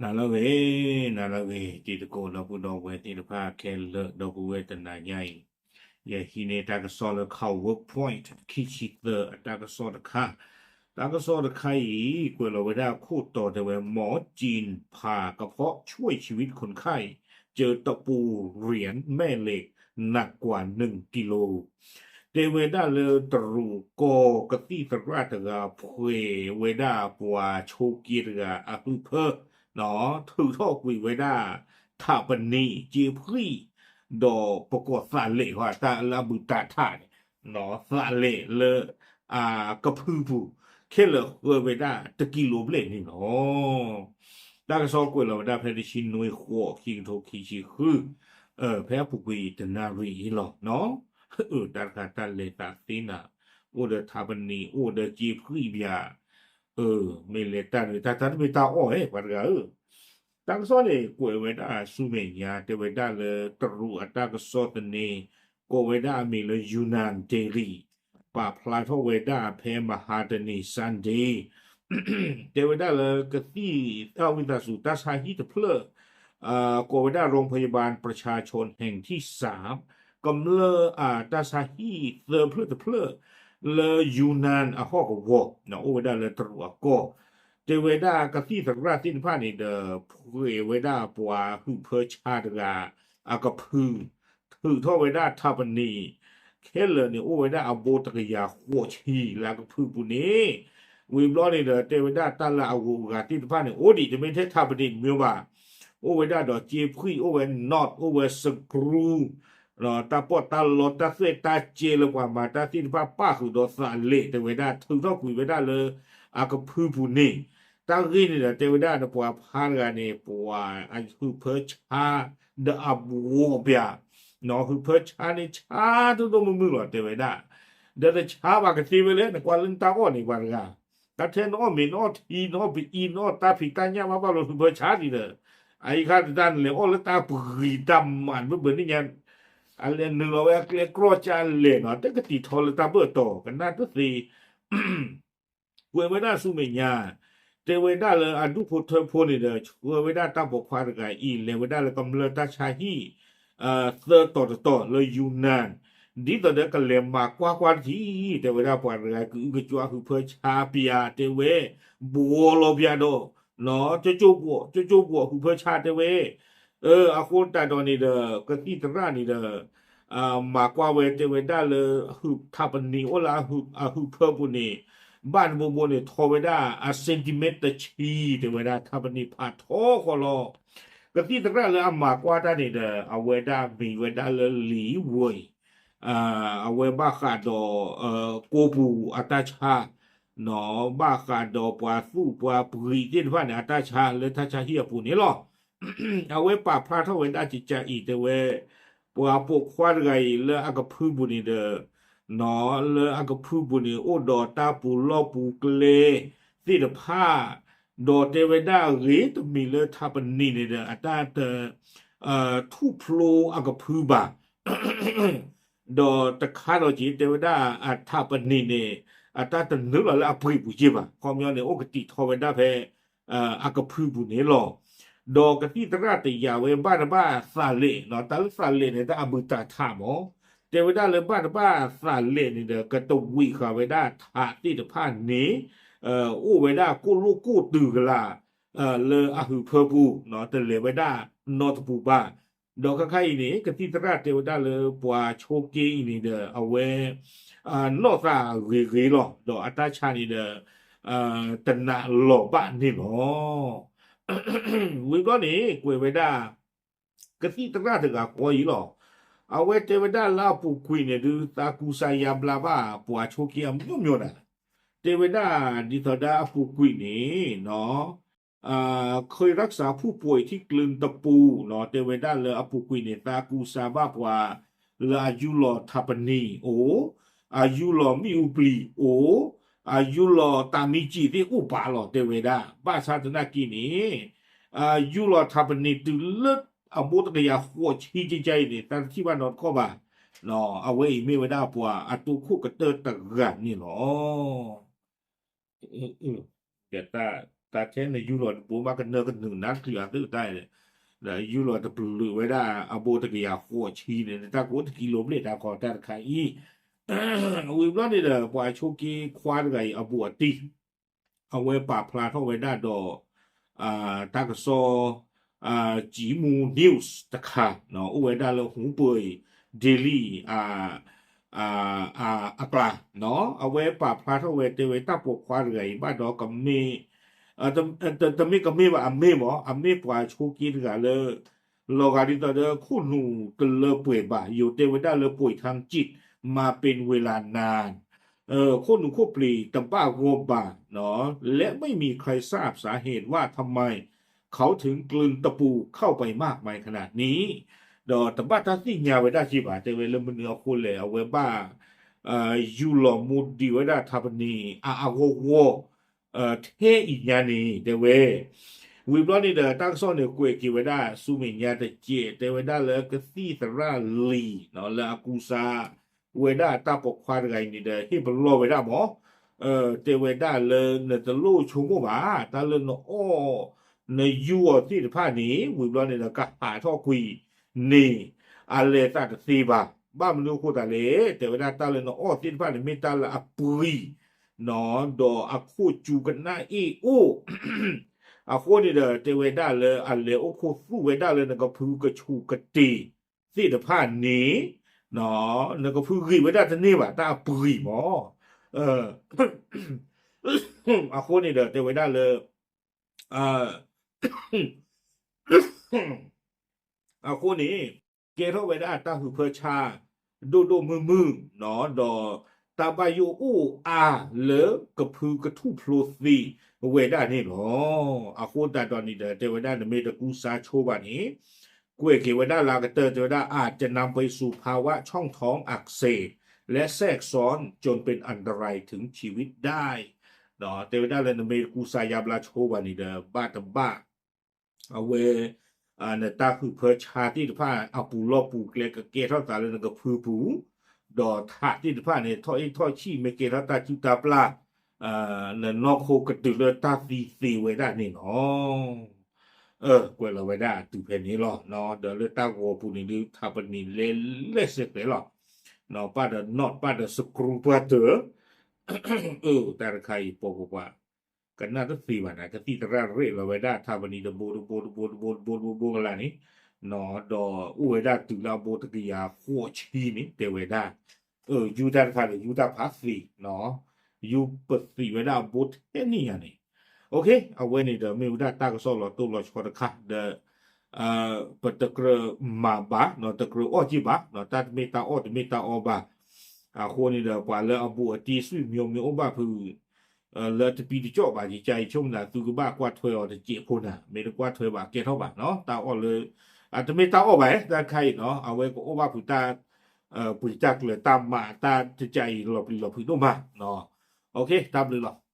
နၤလၢအဂ့ၤ, နၤလၢအဂ့ၤ, တံၤသကိးဒီပုၢ်ဒီဝဲၢ်သ့ၣ်တဖၣ်ခဲလၢာ် ဒီပုၢ်ဝဲၢ်တနၤညါအံၤ, ယဟံးန့ၢ်တၢ်ကစီၣ်လၢ Coward Point ခံဆံသၢအတၢ်ကစီၣ်တခါ, တၢ်ကစီၣ်တခါအံၤ ကွဲးလီၤဝဲဒၣ်ခိၣ်တီတဲဝဲ หมอจีนผ่ากระเพาะช่วยชีวิตคนไข้ เจอตะปูเหรียญแม่เหล็กหนักกว่าหนึ่งกิโล တဲဝဲဒၣ်လၢတရူးကီၢ်ကသံၣ်သရၣ်တဂၤ ဖှဲးဝဲဒၣ်ပှၤဆိးက့တဂၤအဟုးဖၢ ထုးထီၣ်ကွံာ်ဝဲဒၣ် ထးပနံး စ့ဖှံၣ် ဒီးပကိးသးလဲးဃီ တၢ်လၢအဘူးတးထးန့ၣ် သးလဲးလၢ အကဖုပူၤ ခဲလၢာ်ဃၢဝဲဒၣ်တကံလိဘျဲၣ်န့ၣ်လီၤ. တၢ်ကစီၣ်ကွဲးလီၤဝဲဒၣ်ဖဲတဆံနွံ ဃိး ခံကထိခံဆံဃု ဖဲအပူၤကွံာ်တနၣ်ရံၣ်အံၤလီၤ. အၢ တၢ်တခါတၢ်လဲၤသးသ့နၤ အိၣ်ဒီးထးပနံး အိၣ်ဒီးစ့ဖှံၣ်ဘၣ် အၢ မ့ၢ်လဲၤတၢ်န့ၣ် တၢ်တၢ်တမ့ၢ်တၢ်အီၣ်ဧါ ပှၤတဂၤဧၢ, တၢ်ကစီၣ်န့ၣ် ကွဲးဝဲဒၣ်ဆူမဲာ်ညါ တဲဝဲဒၣ်လၢတရူးအတၢ်ကစီၣ်သန့ ကိးဝဲဒၣ်အမံၤလၢ Yunnan Daily ပာ်ဖျါထီၣ်ဝဲဒၣ်ဖဲမဟါတနံၤ Sunday တဲဝဲဒၣ်လၢကသံၣ် ဝံသးစူၤ တၢ်ဆါဟံၣ်တဖျၢၣ် ကိးဝဲဒၣ် โรงพยาบาลประชาชนแห่งที่สาม ကမျၢၢ်အတၢ်ဆါဟံၣ်သၢဖျၢၣ်တဖျၢၣ် လၢ Yunnan အဟီၣ်ကဝီၤ အိၣ်ဝဲဒၣ်လၢတရူးအကီၢ် တဲဝဲဒၣ်ကသံၣ်သရၣ်သ့ၣ်တဖၣ်န့ၣ်ဒီး ဖှဲးဝဲဒၣ်ပှၤဟုးဖၢဆါတဂၤ အကဖု ထုးထီၣ်ဝဲဒၣ်ထးပနံး ခဲလၢာ်န့ၣ် အိၣ်ဝဲဒၣ်အဘိတကယၤဃိးဆံလၢအကဖုပူၤန့ၣ်, ဝံၤဘျီန့ၣ်ဒီး တဲဝဲဒၣ်တၢ်လၢအဂုၤအဂၤသ့ၣ်တဖၣ်န့ၣ် အိၣ်ဒံး တမ့ၢ်ထဲထးပနံးတမံၤဘၣ်, အိၣ်ဝဲဒၣ်ဒီးစ့ဖှံၣ် အိၣ်ဝဲ knot အိၣ်ဝဲ screw တၢ်ပီးတၢ်လီ တၢ်သွဲၣ်တၢ်ကဲလၢပှၤမၤတၢ်သ့ၣ်တဖၣ် ပၣ်ဃုာ်ဒီးသးလဲး တဲဝဲဒၣ် ထုးထီၣ်ကွံာ်ဝဲဒၣ်လၢ အကဖုပူၤန့ၣ်, တၢ်ဂ့ၢ်န့ၣ်ဒီး တဲဝဲဒၣ်ဒီးပှၤဖးတဂၤန့ၣ် ပှၤအဟုးဖၢဆါ ဒီးအဘှီးပၠး, ဟုးဖၢဆါန့ၣ်ဆါဒိၣ်ဒိၣ်မုၢ်မုၢ်လီၤ တဲဝဲဒၣ်, ဒီးတဆါဘၣ်ကသ့ဝဲလဲၣ် နကွၢ်လၢနတၢ်အီၣ်န့ၣ်ပှၤတဂၤ, တၢ်ထဲနအီၣ်မ့ၤ နအီၣ်ထံ နအီၣ်ပအံ နအီၣ်တၢ်ဖံးတၢ်ညၣ်ဘၣ်ဘၣ်လီၤ ဟုးဖၢဆါဒံးဒီး, အအံၤခါတတၢ်နလဲၤအီၣ်လၢတၢ်ပဂံၤတၢ်မၤဘၣ်ဘၣ်န့ၣ်ညါ, အလဲၤနုာ်လီၤဝဲအကျဲကြီကၠၢ်လဲၣ်နီၤ တကတံာ်ထီလၢတၢ်ဘၢၣ်တီၤ ကနၣ်တသ့ ကွဲးဝဲဒၣ်ဆူမဲာ်ညါ, တဲဝဲဒၣ်လၢအဒူၣ်ဖိထၢဖိန့ၣ်ဒီး ဆှၢဝဲဒၣ်တၢ်ပိာ်ခွါတဂၤအံၤ လဲၤဝဲဒၣ်လၢကမျၢၢ်တၢ်ဆါဟံၣ် သၢတီၤတတီၤလၢ ယူနၢၣ်, ဒ်သိးဒီးကလဲၤမၤကွၢ်ကွၢ်တထံၣ်, တဲဝဲဒၣ်ပှၤတဂၤကအုကကွၢ်ဟုးဖၢဆါပၠး တဲဝဲ, ဘှီလီၤပၠးဒီး, ကၠိကၠိဘှီး ကၠိကၠိဘှီးဟုးဖၢဆါတဲဝဲ, အဃိသတးဒီးန့ၣ်ဒီး ကသံၣ်သရၣ်န့ၣ်ဒီး မၤကွၢ်ဝဲတဲဝဲဒၣ်လၢ ဟုးထးပနံးအိၣ်လၢအဟုးဖၢပူၤန့ၣ်, ဘၣ်တဘိဘိန့ၣ် ထီဝဲဒၣ်အ centimeter တဆံ တဲဝဲဒၣ် ထးပနံးဖးထီဃီလီၤ. ကသံၣ်သရၣ်လၢအမၤကွၢ်တၢ်န့ၣ်ဒီး အဝဲဒၣ်မံၤဝဲဒၣ်လၢ လံဝဲ, အဝဲဘၣ်ဃးဒီး ကိးပူၤအတၢ်ဆါ ဘၣ်ဃးဒီးပှၤသူၣ်ပှၤပှံၤသ့ၣ်တဖၣ်န့ၣ် အတၢ်ဆါလၢတၢ်ဆါဟံၣ်အပူၤန့ၣ်လီၤ. အဝဲပာ်ဖျါထီၣ်ဝဲဒၣ်ကကအံၤတဲဝဲ, ပှၤပိာ်ခွါတဂၤအံၤလၢအကဖုပူၤန့ၣ်ဒီး, လၢအကဖုပူၤန့ၣ် အိၣ်ဒီးတၢ်ပူၤလီၢ်ပူၤကျဲသ့ၣ်တဖၣ်, ဒီးတဲဝဲဒၣ်အဂ့ၤတမံၤလၢထးပနံးန့ၣ်ဒီး အတၢ်တ ထူၣ်ဖျိအကဖုဘၣ် ဒီးတခါဒီးက့ၤတဲဝဲဒၣ်အထးပနံးန့ၣ် အတၢ်တနုာ်လီၤလၢအပှ့ၤပူၤက့ၤဘၣ် ခီပညီန့ၣ် အိၣ်ကတံာ်ထီဝဲဒၣ်ဖဲ အကဖုပူၤန့ၣ်လီၤ. ဒီးကသံၣ်သရၣ်တယာ်ဝဲဘၣ်တဘၣ်သးလဲး, တၢ်လၢသးလဲးန့ၣ် တၢ်အဘူးတၢ်ထးမး, တဲဝဲဒၣ်လၢဘၣ်တဘၣ်သးလဲးန့ၣ်ဒီး ကတဝံးဃာ်ဝဲဒၣ်ထးသ့ၣ်တဖၣ်န့ၣ် အိၣ်ဝဲဒၣ်ကိၣ်လိၣ်ကိၣ်တုၤကလာ် လၢအဟုးဖၢပူၤ တလဲၤဝဲဒၣ်နီတပူၤဘၣ်. ဒီးခါခါအံၤန့ၣ် ကသံၣ်သရၣ်တဲဝဲဒၣ်လၢပှၤဆိးက့အံၤန့ၣ်ဒီး အဝဲ နီၢ်သးဂ့ၤဂ့ၤလီၤ. ဒီးအတၢ်ဆါန့ၣ်ဒီး တနာ်လီၤဘၣ်န့ၣ်လီၤ. ဝံၤဘျီန့ၣ် ကွဲးဝဲဒၣ် ကသံၣ်သရၣ်တဂၤဃီအံၤလီၤ. အဝဲတဲဝဲဒၣ်လၢအပူၤကွံာ်န့ၣ်ဒုး သးကူစါယါဘျါဘၣ် ပှၤဆိးက့အမျိုးမျိုးဒၣ်, တဲဝဲဒၣ်ဒ်သိးဒီးအပူၤကွံာ်န့ၣ် เคยรักษาผู้ป่วยที่กลืนตะปู တဲဝဲဒၣ်လၢအပူၤကွံာ်န့ၣ် သးကူစါဘၣ်ပှၤ လၢအယူလီၤထးပနံးအိၣ်, အယူလီၤမ့ၣ်အူပျံၤအိၣ်, အယူလီၤတၢ်မံကံၣ်သ့ၣ်အိၣ်ပာ်လီၤ တဲဝဲဒၣ်. ဘၣ်ဆၣ်သနာ်က့န့ၣ် ယူလီၤထးပနံးတုၤလၢအဘိတကယၤဃိးဆံကကါအံၤန့ၣ် သးတထံၣ်ဘၣ်နီတခီၣ်ဘၣ်. အဝဲအံၤမ့ၢ်ဝဲဒၣ်ပှၤအတိခိၣ်ကတၢၢ်တဂၤန့ၣ်လီၤ. ကတၢၢ် တၢ်ထဲနယူၢ်လီၤတဘိဘၣ်ကနၢကနုာ်နါတချုးအသုးတၢ် ဒီးယူၢ်လီၤတပျုာ်ဝဲဒၣ်အဘိတကယၤဃိးဆံန့ၣ် တၢ်ကအိၣ်တကံလိဘျ့ၣ်တၢ်ခီတၢ်တခါအံၤ, ဝံၤဘျီန့ၣ်ဒီး ပှၤဆိက့ခွါတဂၤအံၤအဘူးအတံၢ် အဝဲပာ်ဖျါထီၣ်ဝဲဒၣ်ဒီး တၢ်ကစီၣ် Jimu News တခါ အိၣ်ဝဲဒၣ်လၢ Hubei Daily အကျါ, အဝဲပာ်ဖျါထီၣ်ဝဲတဲဝဲတၢ်ပိာ်ခွါတဂၤအံၤဘၣ်ဒီးကမ့ၢ် တမ့ၢ်ကမ့ၢ်ဘၣ် အမ့ၢ်မၢ် အမ့ၢ်ပှၤဆိက့တဂၤလၢ လီၤဂာ်ဒ်သိးဒီးခိၣ်နူာ်တလၢပှဲၤဘၣ် ယိၤတဲဝဲဒၣ်လၢ ป่วยทางจิต มาเป็นเวลานาน ခိၣ်နူာ်ခိၣ်ပျံၤတဘၣ်ဂီၢ်ဘၣ် และไม่มีใครทราบสาเหตุว่าทำไมเขาถึงกลืนตะปูเข้าไปมากมายขนาดนี้ ဒီးတဘၣ်တၢ်သ့ၣ်ညါဝဲဒၣ်က့ၤဘၣ် တဲဝဲလၢမနုၤအဃိလဲၣ် အဝဲဘၣ် ယူၢ်လီၤမူဒံးဝဲဒၣ် ထးပနံၣ် အအဂီၢ်ဂီၢ် ထဲအံၤညါန့ၣ် တဲဝဲ ဝံၤဘျီန့ၣ်ဒီး တၢ်ကစီၣ်န့ၣ်ကွဲးက့ၤဝဲဒၣ်ဆူမဲာ်ညါတကဲး တဲဝဲဒၣ်လၢကသံၣ်သရၣ်လံၤ လၢအကူစါဝဲဒၣ်တၢ်ပိာ်ခွါတဂၤအံၤန့ၣ်ဒီး ဟ့ၣ်ပလီၢ်ဝဲဒၣ်မး တဲဝဲဒၣ်လၢနတလိၣ်ဆိကမိၣ်ဘၣ် တၢ်လၢနအီၣ် နယူၢ်အီၤသ့ၣ်တဖၣ်န့ၣ် ဝံၤဘျီန့ၣ်ဒီး ကဟးထီၣ်ကွံာ်န့ၣ် အလဲၤသးတသ့ဘၣ်. ဘၣ်မနုၤအဃိသတးလဲၣ် တဲဝဲဒၣ်တၢ်လၢနအီၣ်သ့ၣ်တဖၣ်န့ၣ် မ့ၢ်တၢ်လၢအပှံၤ ဒီးအခိၣ်ကၠူကနၣ်အ့ၣ်အိၣ် အဃိန့ၣ်ဒီး တဲဝဲဒၣ်လၢအလဲၤအိၣ်ခိၣ်သူၣ်ဝဲဒၣ်လၢနကဖုကဆူးကတ့ၤသ့ၣ်တဖၣ်န့ၣ် နကဖုဂ့ၤဝဲဒၣ်တန့ၢ်ဘၣ် တၢ်အပှံၤမး အဃိန့ၣ်ဒီး တဲဝဲဒၣ်လၢ အဃိန့ၣ် ကဲထီၣ်ဝဲဒၣ်တၢ်ဟုးဖၢဆါ ဒိၣ်ဒိၣ်မုၢ်မုၢ် ဒီးတၢ်ဘၣ်ယိၣ်အိၣ်အါလၢကဖုကထူၣ်ဖျိသ့ဝဲဒၣ်န့ၣ်လီၤ. အဃိသတးဒီးန့ၣ်ဒီး တဲဝဲဒၣ်နမ့ၢ်တကူစါဆိဘၣ်န့ၣ် ကွဲးက့ၤဝဲဒၣ်လၢအကတၢၢ် တဲဝဲဒၣ် อาจจะนำไปสู่ภาวะช่องท้องอักเสบ และแทรกซ้อนจนเป็นอันตรายถึงชีวิตได้ တဲဝဲဒၣ်လၢနမ့ၢ်တကူစါယါဘျါဆိဘၣ်န့ၣ်ဒီး ဘၣ်တဘၣ် အဝဲ နတၢ်ဟုးဖၢဆါသ့ၣ်တဖၣ် အပူၤလီၢ်ပူၤကျဲကကဲထီၣ်သးလၢနကဖုပူၤ, ဒီးထးသ့ၣ်တဖၣ်န့ၣ် ထီၣ်အ့ၣ်ထီၣ်ဆံၣ် မ့ၢ်ကဲထီၣ်တၢ်စုၣ်တၢ်ပျၢ် နနီၢ်ခိကတုၤလၢတၢ်သံသ့ဝဲဒၣ်န့ၣ်လီၤ. ကွဲးလီၤဝဲဒၣ်အတုၤဖဲန့ၣ်လီၤ. ဒီးလၢတၢ်ဂီၤပူၤန့ၣ်ဒုး ထးပနံၣ်လဲၤလဲၤစဲးဃဲးလီၤ. ပၣ်ဒီး not ပၣ်ဒီး screw ပှၢ်တၢၢ် အၢ တၢ်တခါအံၤပိာ်ပပှၤ ကနၣ်တသ့ဘၣ်နၤ ကသံၣ်သရၣ်ရ့ၣ်လီၤဝဲဒၣ်ထးပနံၣ်တဘိတဘိတဘိတဘိတဘိတဘိတဘိကလါန့ၣ်, ဒီးအိၣ်ဝဲဒၣ်တုၤလၢအဘိတကယၤဃိးဆံန့ၣ် တဲဝဲဒၣ်, ယူၢ်တၢ်တခါဒီး ယူၢ်တၢ်ဖးသ့, ယူၢ်ပသံးဝဲဒၣ်အဘိထဲန့ၣ်ညါန့ၣ်, အဝဲန့ၣ်ဒီးမ့ၢ်ဝဲဒၣ်တၢ်ကစီၣ်လီၤတိၢ်လီၤဆီတခါဒီး ပတကြၢးမၤဘၣ် တကြၢးအီၣ်က့ၢ်ဘၣ်, တၢ်တမ့ၢ်တၢ်အီၣ်တမ့ၢ်တၢ်အီဘၣ်. အဃိန့ၣ်ဒီး ပှၤလၢအဘူးအတံၢ် ဆွေမျိုး မ့ၢ်အိၣ်ဘၣ်ဖုး လၢတပံတကၠီၣ်ဘၣ် ယကါယဆိကမိၣ်သး သုကဘၣ်ကွၢ်ထွဲအီၤတစဲးဖိနၤ, မ့ၢ်တကွၢ်ထွဲဘၣ်ကဲထီၣ်ဘၣ်နီၤ, တၢ်အီၣ်လၢ အတမ့ၢ်တၢ်အီၣ်ဘၣ် တၢ်တခါအံၤနီၤ, အဝဲကအိၣ်ဘၣ်ဖုးတၢ် ပှ့ၤတၢ်ကျၢၤတၢ်မၤတၢ်တကါအံၤ လီၤပျံၤလီၤဖုးဒိၣ်မး. တၢ်ဘျုးလီၤ.